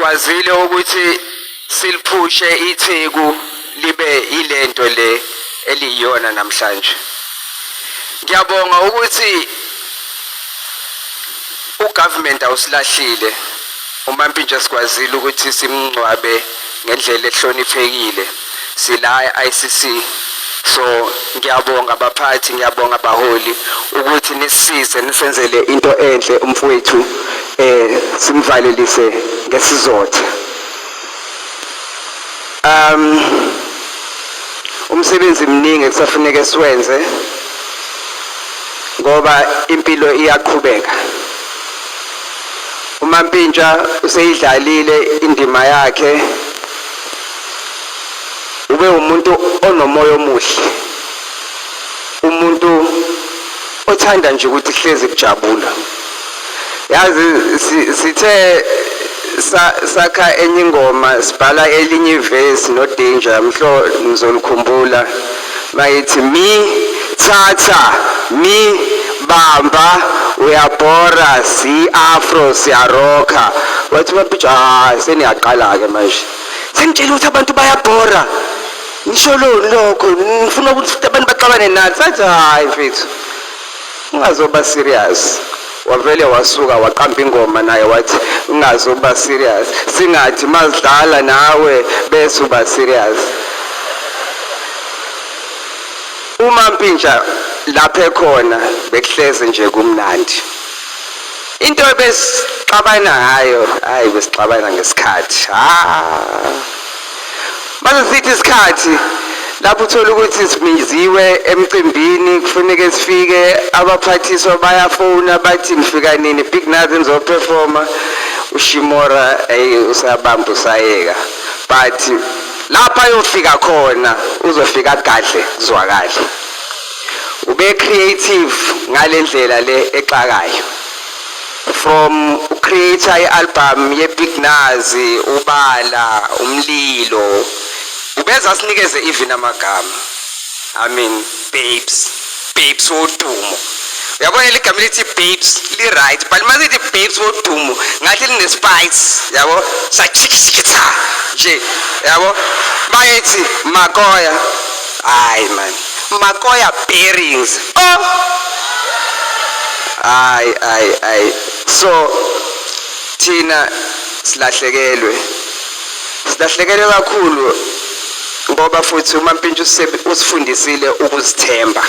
Sikwazile ukuthi siliphushe iTheku libe yilento le eliyiyona namhlanje. Ngiyabonga ukuthi ugovernment awusilahlile uMampintsha sikwazile ukuthi simngcwabe ngendlela ehloniphekile sila e-ICC so ngiyabonga baphathi ngiyabonga baholi ukuthi nisisize nisenzele into enhle umfowethu eh simvalelise ngesizotha um umsebenzi mningi kusafuneka siwenze ngoba impilo iyaqhubeka uMampintsha useyidlalile indima yakhe ube umuntu onomoya omuhle umuntu othanda nje ukuthi hlezi kujabula yazi sithe sakha enye ingoma sibhala elinye ivesi no danger mhlo ngizolikhumbula mayithi mi thatha mi bamba uyabhora si afro siyarocka wathi mapitsha hayi seniyaqala ke manje sengitshela ukuthi abantu bayabhora ngisho loni lokho ngifuna ukuthi abantu baxabane nathi sathi hayi mfethu ungazoba serious wavele wasuka waqamba ingoma naye wathi ungazoba serious singathi mazidlala nawe bese uba serious uma mpintsha lapha ekhona bekuhleze nje kumnandi into ebesixabana ngayo hayi besixabana ngesikhathi ha Mase sithi isikhathi lapho uthola ukuthi simiziwe emcimbini kufuneke sifike abaphathiswa bayafona bathi nifika nini Big Nazi nizoperforma uShimora ey usabamba usayeka but lapha ayofika khona uzofika gadle zwakale ube creative ngalendlela le exakayo From ucreator i-album ye-Big Nazi, Ubala, Umlilo, ubeza asinikeze even amagama. I mean, babes, babes wodumo. Uyabona ligama lithi babes li-right, but uma lithi babes wodumo ngathi line-spice, yabo? Sachikichikitha nje, yabo? Bayethi Makoya, hayi man, Makoya bearings. Oh! Hayi hayi hayi so thina silahlekelwe silahlekelwe kakhulu ngoba futhi uMampintsha usifundisile ukuzithemba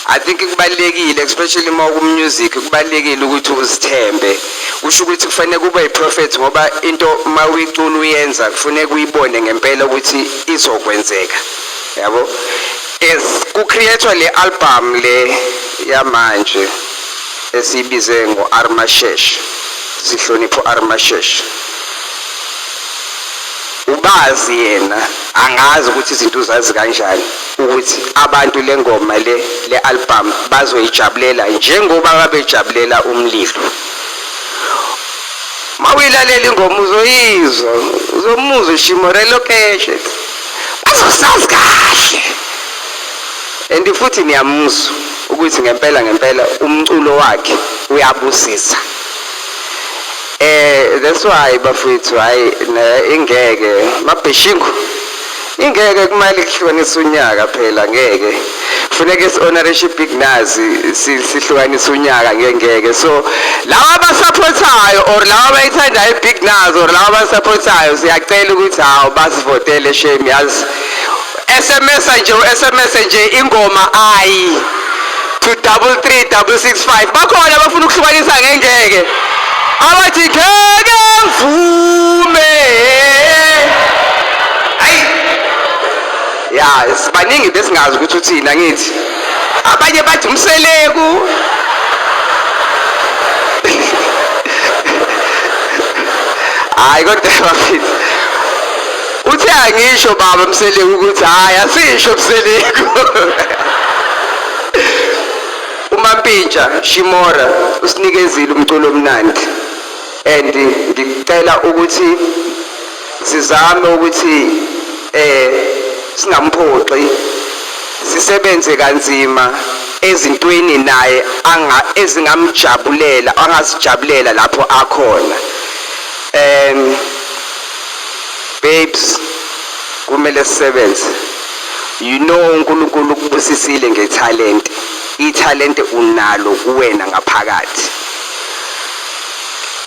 I think kubalekile especially uma ku music kubalekile ukuthi uzithembe kusho ukuthi kufanele kube yi-prophet ngoba into uma uyicula uyenza kufuneka uyibone ngempela ukuthi izokwenzeka yabo as ku-create-wa le album le yamanje esiyibize ngo-Armashesh sihlonipha u-Armashesh ubazi yena angazi ukuthi izinto uzazi kanjani ukuthi abantu le ngoma le le album bazoyijabulela njengoba babejabulela umlilo mawuyilalela ingoma uzoyizwa uzomuzwa ushimore lokeshe bazosazi kahle and futhi niyamuzwa ukuthi ngempela ngempela umculo wakhe uyabusisa eh that's why bafethu hayi ingeke mabheshingu ingeke kumele kuhlukanisa unyaka phela ngeke kufuneka isi-honorishe i-big nazi sihlukanise unyaka ngengeke so laba abasapothayo or laba abayithandayo i-big nazi or laba abasapothayo siyacela ukuthi hawu basivotele shame yazi SMS nje u-SMS nje ingoma ayi to 33665 bakhona abafuna ukuhlukanisa ngengeke abathi ngeke ngivume ayi ya sibaningi besingazi ukuthi uthini angithi abanye bathi umseleku hayi kodwa bafethu uthe angisho baba mseleku ukuthi hayi asisho mseleku uMampintsha Shimora usinikezile umculo omnandi and ngicela ukuthi sizame ukuthi eh singamphoxi sisebenze kanzima ezintweni naye anga ezingamjabulela angazijabulela lapho akhona. Babes, kumele sisebenze. uNkulunkulu ukubusisile ngethalente. Ithalente unalo kuwena ngaphakathi.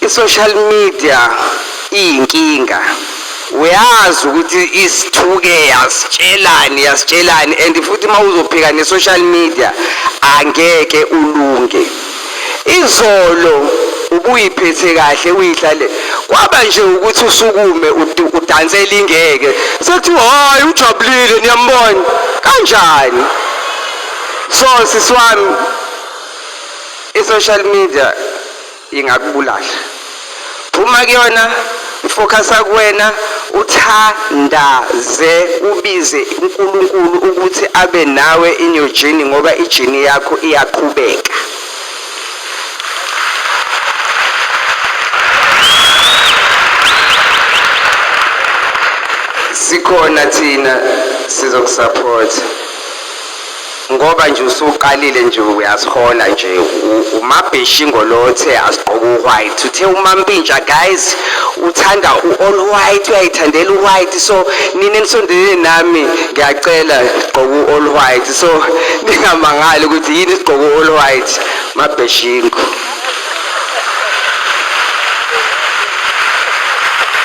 I-social media iyinkinga. Uyazi ukuthi isithuke, yasitshelani, yasitshelani, and futhi uma uzophika ne-social media angeke ulunge. Izolo ubuyiphethe kahle, uyihlale, kwaba nje ukuthi usukume udansele ingeke sekuthiwa hayi, ujabulile, niyambona kanjani. So sisi wami, i-social media ingakubulala. Phuma kuyona, ufocusa kuwena, uthandaze, ubize uNkulunkulu ukuthi abe nawe in your journey, ngoba i-journey yakho iyaqhubeka. Sikhona thina, sizokusupport, ngoba nje usuqalile nje, uyasihola nje. Umabheshingo lo othe asigqoke u-white, uthe umampintsha, guys, uthanda u-all white, uyayithandela u-white. So nina enisondelene nami, ngiyacela, gqoke u-all white, so ningamangali ukuthi yini sigqoke u-all white, mabheshingo.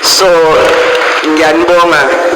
So ngiyanibonga.